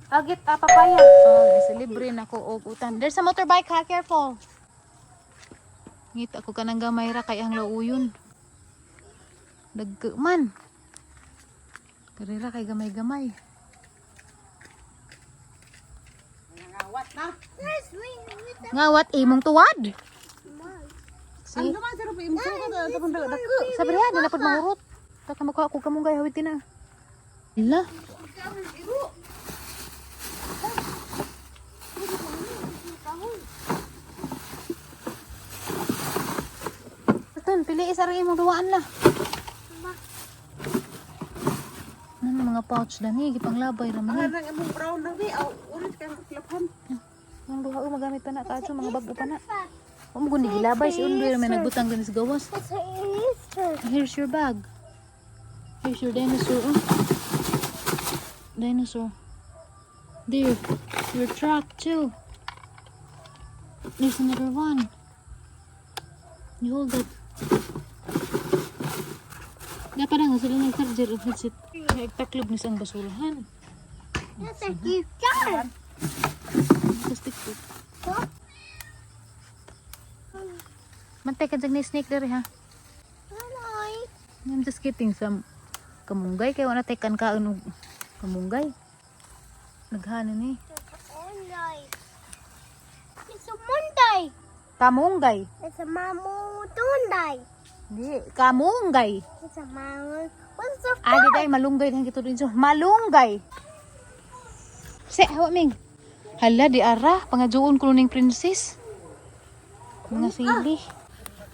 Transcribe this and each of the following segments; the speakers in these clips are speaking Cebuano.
Agit ah, papaya. Oh, guys, libre na ko og utan. There's a motorbike ha, careful. Ngita ko kanang gamay ra kay ang lauyon. Dagko man. Karera kay gamay-gamay. Ngawat na. Ngawat imong tuwad. See? Ano man sir, imong sukat ato pang dako. Sabi niya, di na pod mahurot. Taka makuha ko kamunggay hawit din na. Hala. Ton, pili isa rin imong duwaan na. Ano mga pouch dani, gipanglabay ra Ang man. nang imong brown na bi, aw ulit kay maglabhan. Ang duha o magamit pa na kaso mga bag-o pa na. O mo guni gilabay si Undoy ra may nagbutang gani sa gawas. It's an Easter. Here's your bag. Here's your dinosaur. Oh. Dinosaur. There. Your truck too. There's another one. You hold it. Dapat na nga sila nag-charger ang headset. Nagtaklob ni sa ang basurahan. That's a cute car. Plastic po. Mantay ka dyan na snake dere ha. Hello. I'm just getting some kamunggay kay wala tay kan kaon og kamunggay. Naghanan ni. Monday. It's a Monday. Kamunggay. It's a Mamu Tunday. Di, kamunggay. It's a Mamu. What's the Ah, di day malunggay nang kito dinso. Malunggay. Se, hawa ming. Hala di ara, pangajuon ko ning princess. Mga sili.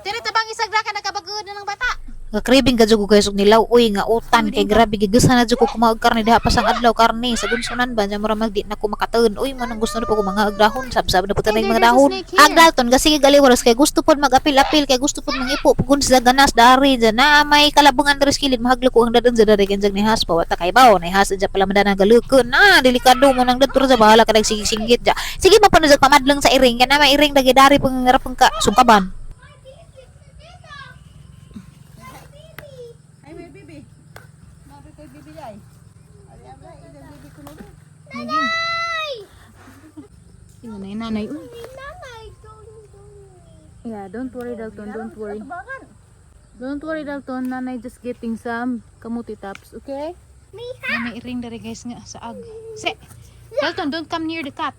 Dili tabang isag ra ka nakabagod na ng bata. Nga craving ka jud ko guys og nilaw uy nga utan kay grabe gigusan na jud ko kumaog karne diha pa sang adlaw karne sa gunsunan ba nya mura magdi na ko makataon uy mo nang gusto na po ko mga dahon sabsab na po tanay Hey, mga there's a dahon snake here. ag Dalton kasi galiwaros kay gusto pod magapil-apil kay gusto pod mangipo pugon sa ganas dari dyan na may kalabungan diri sa kilid mahaglo ko ang dadon sa dari kanjag ni haspa wa ta kay bawo ni has dyan pala man galukon na delikado mo nang dadto sa bahala ka nagsisinggit ja sige mo pa pamadlang sa iring kana may iring dagi dari pang rapang ka sungkaban. Ay may bibi. Mabi kay bibi ay. Ay abla, ilang bibi ko no. Yung nanay nanay. Uy. Nanay, don't do me. Yeah, don't worry Dalton, don't worry. Tubangan. Don't worry Dalton, nanay just getting some kamuti tops, okay? Me May iring dari guys nga sa ag. Se! Dalton, don't come near the cat.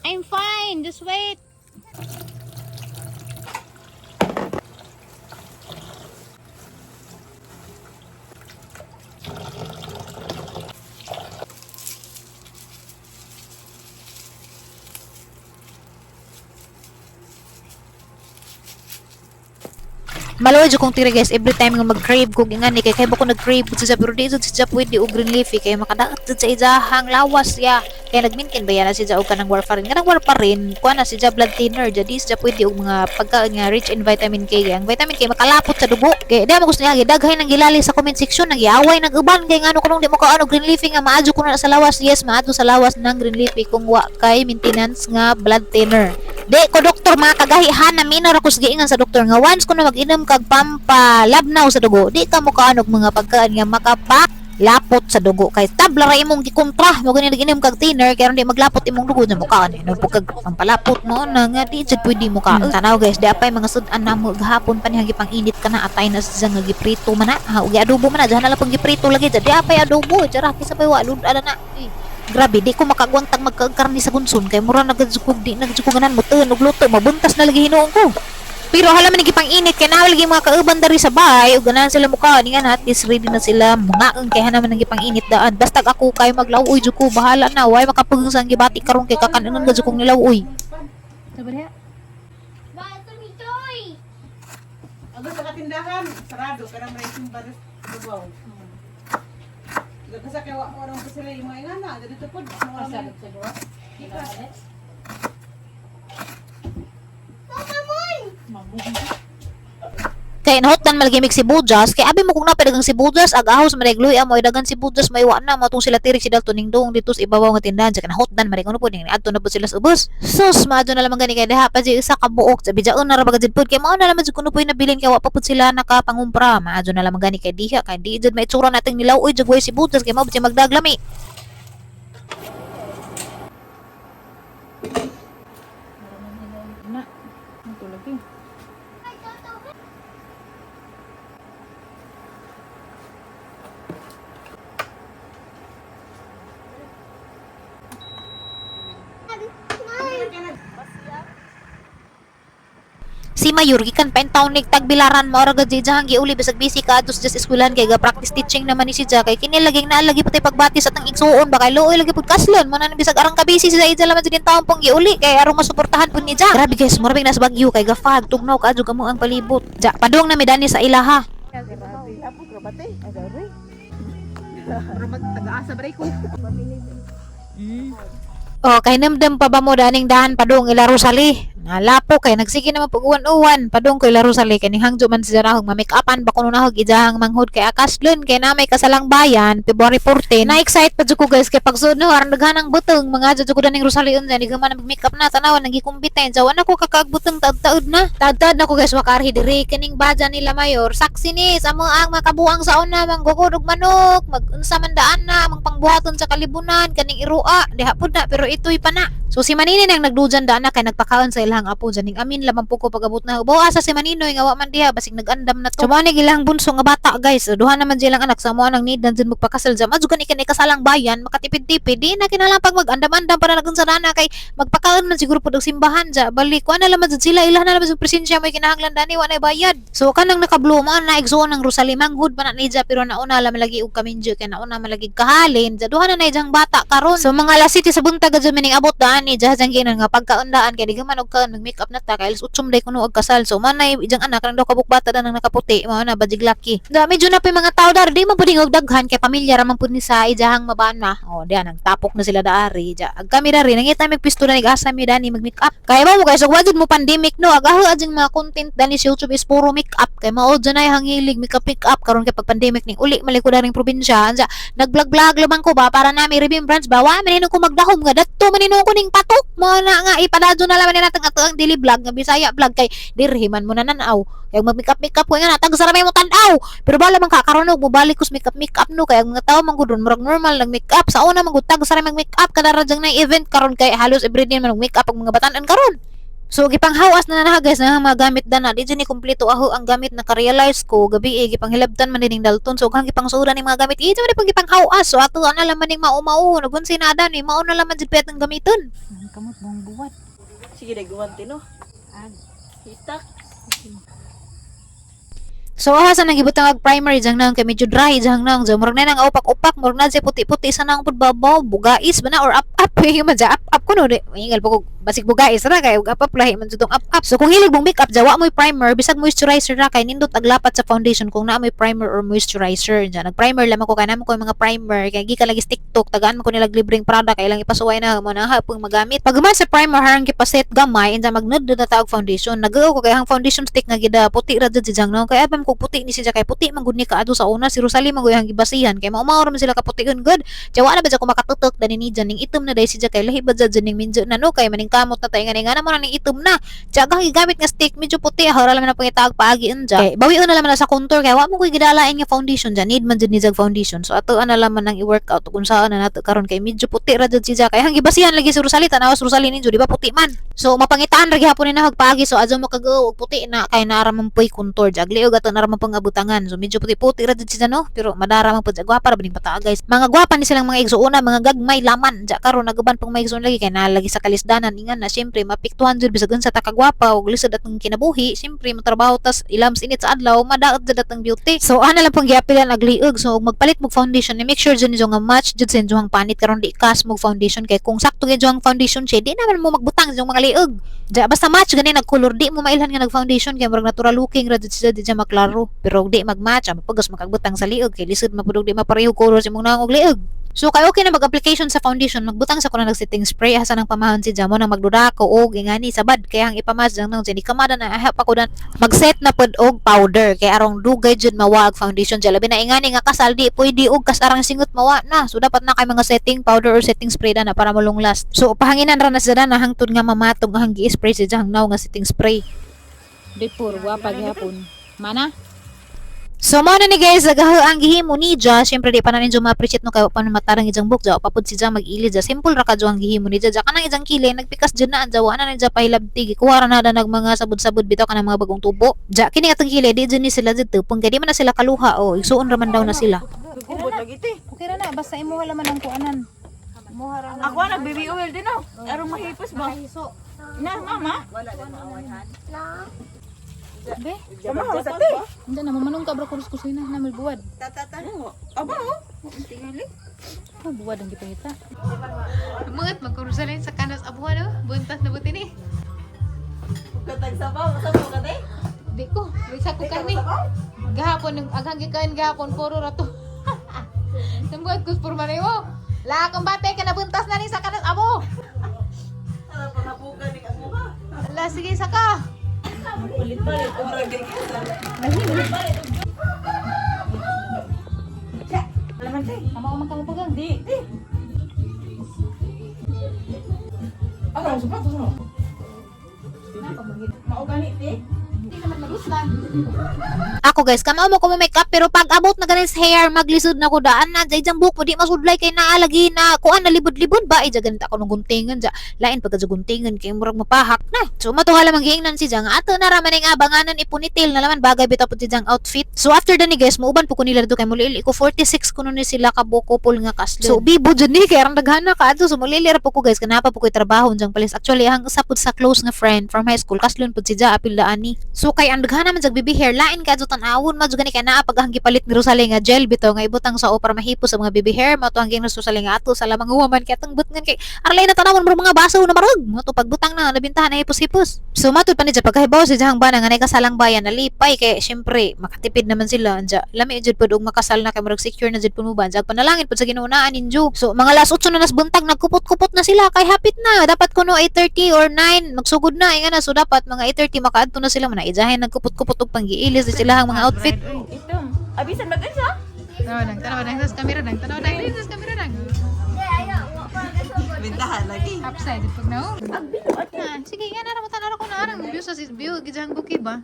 I'm fine, just wait. Maluoy jud kong tira guys every time nga mag-crave kog ingani kay kay ba ko nag-crave pud siya pero di jud siya pwede og green leafy kay makadaot jud sa iyahang lawas ya kay nagmintin ba yan na siya og kanang warfarin, kanang warfarin kuan na siya blood thinner jadi siya pwede og mga pagkaon nga rich in vitamin K kay ang vitamin K makalapot sa dugo kay di mo gusto niya gidaghay nang gilali sa comment section nagyaway nag uban kay ngano kunong di mo kaon og green leafy nga maadyo kuno na sa lawas. Yes, maadyo sa lawas ng green leafy kung wa kay maintenance nga blood thinner. Di ko doktor mga kagahihan na minor ako sa giingan sa doktor nga once ko na mag-inom kag pampalabnaw sa dugo, di ka mo kaon og mga pagkaan nga makapalapot sa dugo kay tabla ra imong gikontra mo gani nag-inom kag thinner kay aron di maglapot imong dugo nya mo kaon no po kag pampalapot mo na nga di jud pwede mo kaon. Tanaw guys, di apay mga sud-an namo gahapon pa niya gipang-init kana atay na siya nga giprito man na ha, ug adobo man na diyan na lang pang giprito lagi di apay adobo jara kisa pay wa lud-an na. Grabe, di ko makagwantang magkaagkarni sa gunsun kay mura nagadzukog di nagdzukoganan mo tuon og luto mabuntas na lagi hinuon ko. Pero hala man gipang init kay naa lagi mga kauban dari sa bahay ug ganahan sila mukha ni nga at least ready na sila mga kay hana man ang gipang init daan. Basta ako kay maglawoy jud ko bahala na way makapugong sa ang gibati karon kay kakanon gud kong nilawoy. Sabi niya. Ba, ito ni Joy. Agad sa katindahan, sarado pero may simba dubaw. Gagasa kay wa mo pa sila yung mga ingana, dito pod. Sa duwa. Pokemon. Kay nahutdan man lagi mig sibuyas, kay abi mo kung napay dagang sibuyas, ag ahos man luya mo dagan sibuyas may wa na mo tong sila tirik si Dalton ning doong dito sa ibabaw nga tindahan sa nahutdan man kuno pud ning adto na pud sila sa ubos. Sus, maadyo na lamang gani kay diha pa jud isa ka buok sa bijaon na ra ba jud pud kay mao na lamang jud kuno puy nabilin kay wa pa pud sila nakapangumpra. Maadyo na lamang gani kay diha kay di jud maitsura nating nilaw-oy jud way sibuyas kay mao jud magdaglami. Na. Ang tulog eh. Si Mayor gikan pa in town nig tagbilaran mao ra gad jahang giuli bisag busy ka adto sa eskwelahan kay ga practice teaching naman ni si Ja kay kini laging naa lagi patay pagbati sa atang igsuon ba kay luoy lagi pud kaslon mo na bisag arang ka busy si Ija laman jud in taon pong giuli kay aron masuportahan pud ni Ja. Grabe guys, mura bing nas Bagyo kay ga fog tugnaw ka adyo kamo ang palibot. Ja, padung na mi dani sa ilaha. Grabe. Apo, grabate. Ay, Pero magtag-asa ba ko? Oh, kay namdam pa ba mo daning dahan padung ila Rosalie? Nalapo kay nagsige naman pag uwan-uwan padung ko ila Rosalie kay ning hangjo man siya nahog ma-make-upan ba kuno nahog ijahang manghod kay akaslon kay na may kasalang bayan February 14. Na-excite pa jud ko guys kay pagsuod no aron daghan ang butong mga jud ko daning Rosalie unsa ni gaman mag make-up na tanawan nagikumbiten sa wala ko kakaag butong taud-taud na. Taud-taud na ko guys wakarhi diri kining badya nila mayor saksi ni sa mo ang makabuang sa una manggugod og manok mag-unsa man daan na mangpangbuhaton sa kalibunan kaning irua diha pud na pero itoy pa na. So si Manini nang nagdujan daan na kay nagpakaon sa ilang apo dyan ning amin lamang po ko pag-abot na. Ubaw asa si Maninoy nga wa man diha basig nag-andam na to. So mao ni ilang bunso nga bata guys. So, duha naman silang anak sa mo nang need dan dyan magpakasal jam. Adyo gani kani kasalang bayan makatipid-tipid di na kinahanglan pag mag-andam-andam para nagunsa na kay magpakaon man siguro pud og simbahan ja. Balik wa na laman jud sila ilah na laman jud presensya may kinahanglan dani wa na bayad. So kanang naka-blue mo na igsuon ang Rosalie manghud pa na ni ja pero nauna laman lagi og kaminjo kay nauna man lagi kahalin ja duha na na ijang bata karon. So mga alas 7 sa buntag adyo mining abot daan ni ja jang ginan nga pagkaundaan kay di man og kaon mag make up na ta kay alas 8 day kuno og kasal. So man na ijang anak kanang daw kabuk bata danang nakaputi mao na bajig laki. Da medyo na pa yung mga tao dar di man pud og daghan kay pamilya ra man pud ni sa ijahang mabana. O diyan nagtapok na sila daari ja. Ag kami dari nangita mig pisto na asa mi dani mag make up. Kay ba mo kay so wajud mo pandemic no agaho adjing mga content dani sa YouTube is puro make up kay mao dyan ay hangilig make up make up karon kay pag pandemic ning uli maliko daring probinsya anja nag-vlog-vlog lamang ko ba para nami remembrance ba wa man ko magdahom nga dadto man ko ning patok mo na nga ipadadyo na laman natin ato ang daily vlog nga Bisaya vlog kay dirhi man mo na nanaw kay mag make up make up ko nga natag sa ramay mo tan-aw pero bala man kakaron og mobalik ko sa make up make up no kay ang mga tawo man gud murag normal nag make up sa una man gud tag sa ramay mag make up kada ra na event karon kay halos everyday man mag make up ang mga batan-an karon. So gipanghawas na na guys na mga gamit dana di ni kumpleto aho ang gamit na ka-realize ko gabi eh, gipanghilabtan man dining Dalton so hang gipangsuran ning mga gamit ito man pag gipanghawas so ato ana laman ning mao-mao nagunsi na dan eh, mao na laman jud pet ang gamiton. Ang kamot buong buwat. Sige, naguwanti no. Hitak. So aha sa nagibutang og primer jang nang kay medyo dry jang nang jang murag na nang upak-upak murag na siya puti-puti sa nang pud babaw bugais ba na or up up eh man ja up up kuno di ingal po kog basig bugais ra kay og up up lahi man jud tong up up. So kung hilig mong makeup jawa mo'y primer bisag moisturizer ra kay nindot aglapat sa foundation kung naa mo'y primer or moisturizer diyan. Nag-primer lamang ko kay namo ko yung mga primer kay gikan lagi sa TikTok tagaan man ko nila libreng product kay ilang ipasuway na mo na hapong magamit. Pag human sa primer harang gipaset gamay inja magnud na taog foundation. Nag-o ko kay ang foundation stick nga gida puti ra jud si Jang no kay abam ko puti ni siya kay puti man gud ni kaadto sa una si Rosalie man gud ang gibasihan kay mao man sila kapution gud. Jawa na ba jud ko makatutok dani ni ning itom na dai siya kay lahi ba jud ning minjo na no kay maning kamot na tay nga nga na mo na ning itom na. Tiyaga gigamit nga stick medyo puti hara laman na pangitaag paagi unja. Kay bawion na laman na sa contour kay wa mo koy gidalain nga foundation dyan need man jud ni jag foundation. So ato ana laman nang i-workout kung saan na nato karon kay medyo puti ra jud siya kay hang gibasihan lagi si Rosalie tanaw si Rosalie ninyo di ba puti man. So mapangitaan ra gihapon ni nahag paagi so adyo mo kag og puti na kay naara man poy contour jag liog ato nara man pangabutangan. So medyo puti-puti ra jud siya no pero madara man pud siya gwapa ra ba ning pataa guys. Mga gwapa ni silang mga igsuona mga gagmay laman ja karon nagaban pang mga igsuon lagi kay nalagi sa kalisdanan ingan na syempre mapiktuhan jud bisag unsa ta kagwapa og lisod atong kinabuhi syempre matrabaho tas ilams init sa adlaw madaot jud atong beauty. So ana lang pong giapilan ag liog so og magpalit mo foundation ni make sure jud ninyo nga match jud sa inyong panit karon di kas mo foundation kay kung sakto gyud ang foundation shade di naman mo magbutang sa inyong mga liog. Ja basta match gani nag color di mo mailhan nga nag foundation kay murag natural looking ra jud siya di siya maklaro pero di magmatch ang pagos makagbutang sa liog kay lisod mapud og di mapareho color sa imong naong og liog. So kay okay na mag-application sa foundation, magbutang sa kuno nag setting spray asa nang pamahon si Jamo nang magduda ko og ingani sabad kay ang ipamas jang nang ni kamada na ahap ako dan mag-set na pod og powder kay arong dugay jud mawa ag foundation dya. Labi na ingani nga kasal, di pwede og kasarang singot mawa na. So dapat na kay mga setting powder or setting spray na para mo long last. So pahanginan ra na siya na hangtod nga mamatong ang gi-spray si Jang now nga setting spray. Before, wapa gihapon. Mana? So mao na ni guys, nagaho ang gihimo ni Ja. Syempre di pa na ninyo ma-appreciate no kay wa pa na matarang ijang book ja. Papud si Ja mag-ili ja. Simple ra ka ang gihimo ni Ja. Ja kanang ijang kilay nagpikas jud na ja, wa na ni Ja pahilabti. Gikuha ra na nag mga sabod-sabod bitaw kanang mga bagong tubo. Ja kini atong kilay di jud ni sila didto pung kay di man na sila kaluha o igsuon ra man daw na sila. Kubot lagi te. Okay ra na, basta imuha laman ang kuanan. Imuha ra na. Ako nag-baby oil din oh. Arong mahipos ba? Na mama. No. Be, Mama sa te. hindi na mamanong ka bro kurus kusina na may buwad. Aba oh. Oh, buwad ang gipangita. Mga magkurusalin sa kanas abuhan oh. Buntas na buti ni. Katag sabaw, sabaw ka te. Di ko, di sa ko karni. Gahapon ng aghang gikan gahapon puro ra to. Sambuat kus puro manewo. La akong bate ka nabuntas na ni sa kanas abo. Para panghapukan ni ako ha. La sige saka. Palit-palit ora gay ka. Laman te. Tama ko man pagang. Di, di. Ano ang sapatos mo? Mao gani te. Hindi naman maguslan. Ako guys, kamao mo ko mo makeup pero pag abot na ganin sa hair, maglisod na ko daan na jay jang buhok mo di masudlay kay naalagi na kuan na libod-libod ba ija ganit ako nung guntingan ja. Lain pagka sa guntingan kay murag mapahak na. So matuhala man giingnan si Jang ato na ra man ning abanganan ipunitil na laman bagay bitaw pud si Jang outfit. So after dani guys, muuban po ko nila dito kay mulili ko 46 kuno ni sila ka buko couple nga kaslon. So bibo jud ni kay arang daghana ka adto. So mulili ra po ko guys, kanapa po ko'y trabaho jang palis. Actually ang usa pud sa close nga friend from high school kaslon pud si Ja apil ani. So kay ang daghana man jag baby hair lain ka adto tan-awon man jud gani kay naa pag ang gipalit ni Rosalie nga gel bitaw nga ibutang sa o para mahipos sa mga baby hair mao to ang ging Rosalie nga ato sa lamang huwaman kay atong butngan kay arlay na tanawon bro mga baso na marag mo to pagbutang na nabintahan na hipos-hipos. So matud pa ni ja pagkahibaw si Jahang bana nga nay kasalang bayan nalipay kay syempre makatipid naman sila anja lami jud pud og makasal na kay murag secure na jud pud mo ba anja panalangin pud sa Ginoo naa ninyo. So mga alas 8 na nas buntag nagkupot-kupot na sila kay hapit na dapat kuno 8:30 or 9 magsugod na inga na, so dapat mga 8:30 makaadto na sila man ijahin nagkupot-kupot og panggiilis sa silahang mga outfit. Ito. Abisan mag-unsa? Tanaw nang, tanaw nang sa kamera nang, tanaw nang sa kamera nang. Bintahan lagi. Upside pag nao. Ah, sige nga na mo tanaw ko na arang view sa view gijang bouquet ba.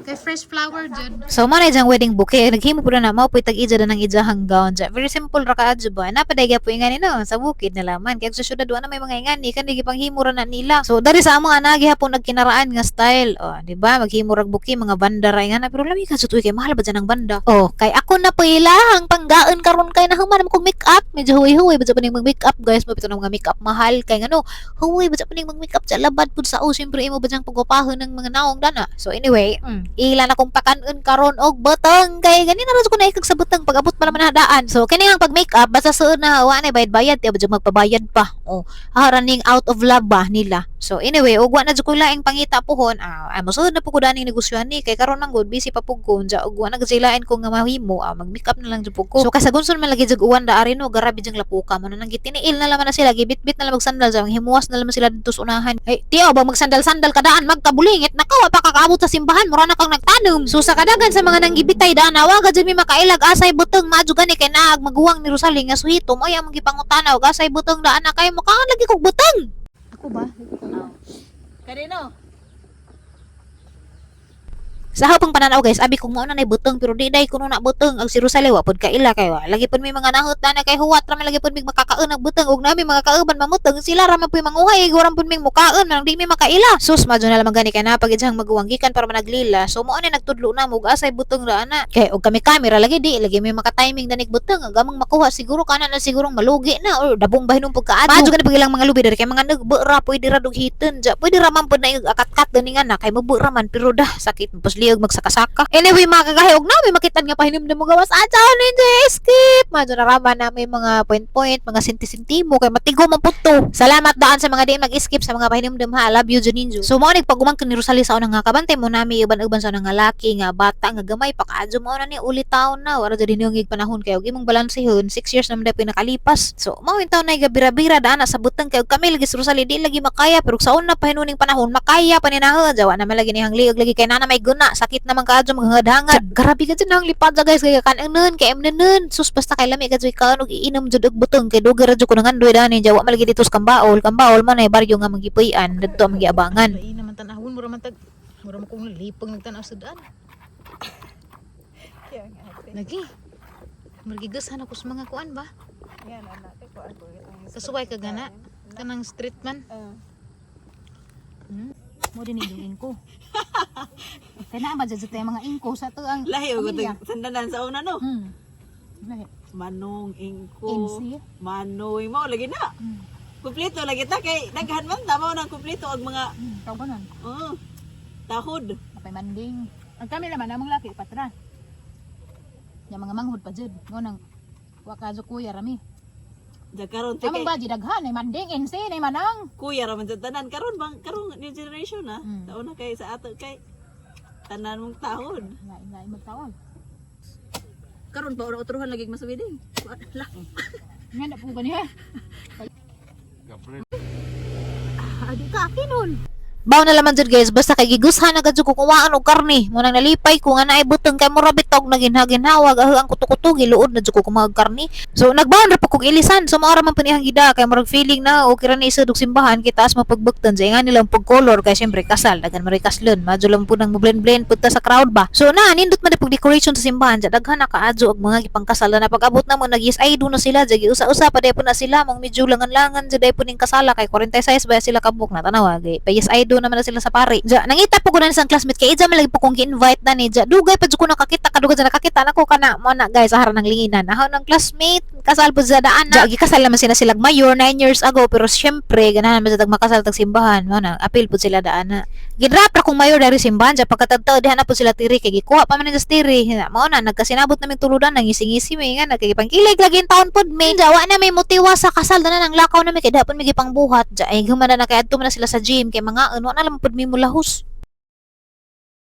Kay fresh flower jud. So mo na ijang wedding bouquet naghimo pud na mao puy tag-ija na ng ijahang gown ja. Very simple ra kaadyo ba. Napaday gyapon ingani no sa bukid na laman kay sa syudad wa na may mga ingani kan di gipanghimo ra na nila. So dari sa among ana gihapon nagkinaraan nga style. Oh, di ba? Maghimo rag bouquet mga banda ra ingana pero lami ka jud uy kay mahal ba dyan ang banda. Oh, kay ako na po ilahang panggaon karon kay nahuman man kog make-up. Medyo huway-huway ba pa ning mag-make-up guys, mapito ng mga make-up mahal kay ngano huway ba pa ning mag-make-up sa labad pud sa o syempre imo ba dyang pagwapahon ng mga naong dana. So anyway, ila na kong pakanon karon og butang kay gani na ra ko naikag sa butang pag abot pa naman hadaan. So kini ang pag make-up basta suod na wa na bayad-bayad di ba jud magpabayad pa. Oh, running out of love ba nila. So anyway, ug wa na jud ko laing pangita pohon. Mosuod na po ko daning negosyohan ni kay karon man gud busy pa pug ko unja ug wa na gud silain ko nga mahimo, mag make-up na lang jud pug ko. So kasagunson man lagi jud uwan da ari no, grabe jang lapuka man nang gitiniil na laman na sila, gibitbit na lang magsandal sa himuwas na lang sila dito sa unahan. Ay, tiyo ba magsandal-sandal kadaan magkabulingit nakaw pa kakaabot sa simbahan mura na kang nagtanom. So sa kadagan sa mga nanggibitay daan wa gud mi makailag asay buteng maadyo gani kay naag maguwang ni Rosalie nga suhito mo ay among gipangutana og asay buteng daan na kay mukaan lagi kog buteng. Ako ba? Kanino? Sa hapong pananaw guys, abi kung mao na nay buteng pero di day kuno na buteng ag si Rosalie wa pud kaila kay wa. Lagi pud may mga nahot na na kay huwat ra man lagi pud may makakaon og buteng ug nami mga kauban mamuteng sila ra man puy manguhay ug pud may mukaon man di mi makaila. Sus madyo na lamang gani kay na pag ijang maguwang gikan para managlila. So mao na nagtudlo na mo og asay buteng ra ana. Kay og kami kamera lagi di lagi may maka-timing danig buteng ag among makuha siguro kana na sigurong malugi na or dabong bahinong pagkaadyo. Madyo gani pag ilang mga lubi diri kay mga nagbe ra pwede ra dughiton ja. Pwede ra man pud na akat-kat dani nga na kay mubu ra man pero dah sakit pus Liog magsakasaka. Anyway, mga kagahi, og nami makitan nga pahinumdum mo gawas adyaw ninyo skip. Madyo narama na may mga point-point, mga sinti-sintimo kay matigo man pud to. Salamat daan sa mga di mag-skip sa mga pahinumdum ha. I love you Juninjo. So mao nig pagumangkon ni Rosalie sa unang nga kabantay mo nami uban-uban sa unang nga laki nga bata nga gamay pa kaadyo mao na ni uli taon na wala jud hinungig panahon kay og imong balansehon 6 years naman dapat nakalipas. So mao in taon na gabira-bira daan na sa butang kay og kami lagi si Rosalie di lagi makaya, pero sa una pahinuning panahon makaya pa ni nahon. Jawa na man lagi nihang liog lagi kay nana may guna sakit naman kaadyo maghangad-hangad. Grabe ka jud nang lipad sa guys kay kan kay emnen sus, basta kay lami ka jud kaon og iinom jud og butang kay dugay ra jud ko nangandoy dani. Jawa man lagi dito sa Kambaol. Kambaol man ay baryo nga magipuy-an didto ang giabangan. Lain naman tanahon, mura man tag mura man kong lipang nagtanaw sa daan. Kaya nga ate. Lagi. Margigasan ako sa mga kuan ba? Yan anak ko ako. Kasuway ka gana. Kanang street man. Mo din yung ingko. Kaya na ba dyan tayo mga ingko sa to ang Lahi og pamilya. sandanan sa una no. Lahi. Manong ingko. Insi. Manoy mo lagi na. Kumpleto lagi ta kay daghan man ta mao nang kumpleto og mga Kaubanan. Tahod. Napay manding. Ang kami naman among laki patra. Yang mga manghod pa jud. Mo nang wa ka kuya rami. Ja karon te Among kay baji daghan ay manding insi nay manang. kuya ra man sa tanan karon bang karon new generation na. Taon na kay sa ato kay tanan mong tahod. Lain lain magtawag. Karon pa ora otruhan lagi mas wedding. Lah. Nga na po ganiha. Adi ka akinon. Baw na laman jud guys, basta kay gigushan na jud ko kuwaan og karne. Mo nang nalipay ko nga naay butang kay mura bitog naginhaginhawag aho ang kuto-kuto giluod na jud ko kumahag karne. So nagbaon ra pa kog ilisan. So mao ra man punihang gida kay murag feeling na okay ra ni isod og simbahan kay taas mapagbuktan sa ingan nilang pag-color kay syempre kasal daghan man ray kaslon. Madyo lang po nang mo-blend-blend pud ta sa crowd ba. So na nindot man pug decoration sa simbahan ja daghan na kaadyo og mga gipangkasal na pag-abot na mo nag yes I do na sila ja giusa-usa pa day po na sila mong medyo langan-langan jud day po ning kasala kay 46 ba sila kabuk na tanawa gay pa yes I do naman na sila sa pare. Ja nangita po ko na isang classmate kay ija man lagi po kong gi-invite na ni ja dugay pa jud ko nakakita kadugay ja nakakita nako kana mo na guys ahara ng linginan aho ng classmate kasal po sa daan na. Ja gikasal naman sila silag mayor 9 years ago, pero syempre ganahan man sa tag makasal tag simbahan mo na apil po sila daan na. Gidrap ra kong mayor dari simbahan ja pagkatadtaw diha na po sila tiri kay gikuha pa man nila sa tiri. Mao na nagkasinabot naming tuludan nangising-ngisi mi nga nagkipangkilig lagi in taon pod mi. Ja wa na may motiwa sa kasal na nang lakaw na mi kay dapon mi gipangbuhat. Ja ay human na kay adto man na sila sa gym kay mga ano na lang pod mi mulahos.